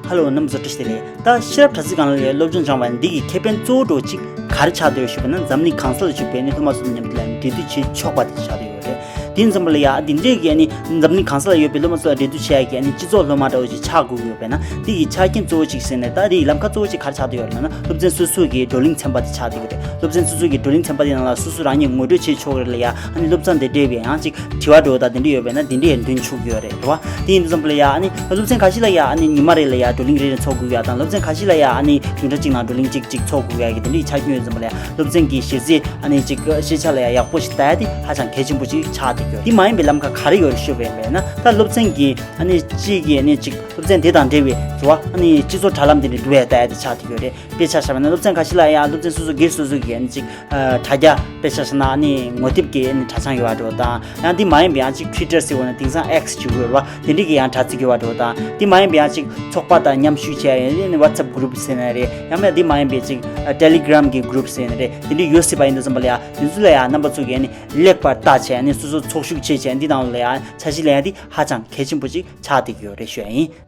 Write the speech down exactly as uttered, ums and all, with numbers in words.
ཧ་ལོ། རྣམ་པ་ཚོ་བཀྲ་ཤིས་བདེ་ལེགས། ད་ཤེས་རབ་དྲ་ཚིགས་སྒང་ལ་ཡ་སློབ་སྦྱོང་སྦྱངས་པ་ཡིན་འདི་གི་ཁེ་ཕན་གཙོ་བོ་འདྲ་བོ་གཅིག་ག་རེ་ཆགས་བསྡད་ཡོད་ཞུས་པ་ན། འཛམ་གླིང་གང་ས་ལ་བཞུགས་པའི་ནི་སློབ་མ་ཚོ་མཉམ་དུ་ལ་འབྲེལ་མཐུད་བྱེད་ཆོག་པ་དེ་ཆགས་བསྡད་ཡོད་རེད། དེ་ཡིན་ཙམ་པ་ལ་ཡ་འདི་འདྲས་ཀྱི་ནི་འཛམ་གླིང་གང་ས་ལ་ཡོད་པའི་སློབ་མ་ཚོ་ལ་འབྲེལ་མཐུད་བྱེད་ཡ་གི་ནི་སྤྱི་ཚོགས་སློབ་མ་འདྲ་བོ་ཞིག་ཆགས་དགོས་ཀྱི་ཡོད་པས་ན། འདི་གི་ཆ་རྐྱེན་གཙོ་བོ་གཅིག་ཟེར་ནས་ད་འདི་ལམ་ཁ་གཙོ་བོ་གཅིག་ག་རེ་ཆགས་བསྡད་ཡོད་རེད་ལབ་ན། སློབ་ཚན་སོ་སོ་གི་བགྲོ་གླེང་ཚན་པ་དེ་ཆགས་བསྡད་ཀྱི་རེད། སློབ་ཚན་སོ་སོ་གི་བགྲོ་གླེང་ཚན་པ་དེ་ནང་ལ་སོ་སོ་རང་ཉིད་ངོ་སྤྲོད་བྱེད་ཆོག་གི་རེད་ལ་ཡ། ཨ་ནི་སློབ་ཚན་དེ་འབྲེལ་བའི་ཡང་ཅིག་དྲི་བ་འདྲ་བོ་དང་དེ་འདྲ་ཡོད་པས་ན་དེ་འདྲ་ཡང་འདོན་ཆོག་གི་ཡོད་རེད། རེད་བ། དེ་ཡིན་དུས་ཙམ་པ་ལ་ཡ་ཨ་ནི་སློབ་ཚན་ཁ་ཤས་ལ་ཡ་ཨ་ནི་ཉི་མ་རེ་ལ་ཡ་བགྲོ་གླེང་རེ་རེ་འཚོགས་དགོས་ཡ་དང་། སློབ་ཚན་ཁ་ཤས་ལ་ཡ་ཨ་ནི་བདུན་ཕྲག་གཅིག་ནང་བགྲོ་གླེང་གཅིག་གཅིག་འཚོགས་དགོས་ཡ་གི་དེ་འདྲའི་ཆ་རྐྱེན་ཡོད་ཙམ་པ་ལ་ཡ། སློབ་ཚན་གྱི་གཞི་རྩའི་ཨ་ནི་ཅིག་ཤེས་བྱ་ལ་ཡ་ཡག་པོ་ཞིག་ལྟ་ཡ་དེ་ཧ་ཅང་གལ་ཆེན་པོ་ཅིག་ཆགས་བསྡད་ཀྱི་ཡོད་རེད། དེ་མ་ཡིན་པའི་ལམ་ཁ་ག་རེ་ཡོད་རེད་ཞུས་པ་ཡིན་པས་ན། ད་སློབ་ཚན་གྱི་ཨ་ནི་གཅིག་གི་ཨ་ནི་ཅིག་སློབ་ཚན་དེ་དང་འབྲེལ་བའི་རེད་བ། ཨ་ནི་སྤྱི་ཚོགས་དྲ་ལམ་དེ་འདྲ་འགྲོ་ཡ་ལྟ་ཡ་དེ་ཆགས་བསྡད་ཀྱི་ཡོད་རེད། དཔེ་ཆ་བཞག་པ་ན་སློབ་ཚན་ཁ་ཤས་ལ་ཡ་སློབ་ཚན་སོ་སོ་སྒེར་སོ་སོ་གི་ཨ་ནི་ཅིག་ཨ་དྲ་རྒྱ། དཔེ་ཆ་བཞག་ན་ཨ་ནི་ངོ་དེབ་ཀྱི་ཨ་ནི་དྲ་བྱང་ཡོད་པ་འདྲ་བོ་དང་། ཡང་དེ་མ་ཡིན་པའི་ཡང་ཅིག་ཊུའི་ཊར་ཟེར་བ་ན་དེང་སང་ཨེགས་ཞུ་གི་ཡོད་རེད་བ། དེ་འདྲའི་གི་ཡང་དྲ་ཚིགས་ཡོད་པ་འདྲ་བོ་དང་། དེ་མ་ཡིན་པའི་ཡང་ཅིག་ཚོགས་པ་དང་མཉམ་ཞུགས་བྱས་ཡ་ཨ་ནི་ཝ་ཊི་སེབ་གུ་རུབ་ཟེར་ན་རེད། ཡང་མིན་དེ་མ་ཡིན་པའི་ཅིག་ཨ་ཊེ་ལི་གྷི་རམ་གྱི་གུ་རུབ་ཟེར་ན་རེད། དེ་འདྲའི་ཡོད་སྲིད་པ་ཡིན་དུས་ཙམ་པ་ལ་ཡ་དེ་ཚོ་ལ་ཡ་རྣམ་པ་ཚོ་གི་ཨ་ནི་ལེགས་པར་བལྟས་བྱས། ཨ་ནི་སོ་སོ་ཚོགས་ཞུགས་བྱས་བྱས་འདི་ནང་ལ་ཡ་འཆར་གཞི་ལེན་ཡ་དེ་ཧ་ཅང་གལ་ཆེན་པོ་ཅིག་ཆགས་བསྡད་ཀྱི་ཡོད་རེད་ཞུ་ཡ་ཡིན།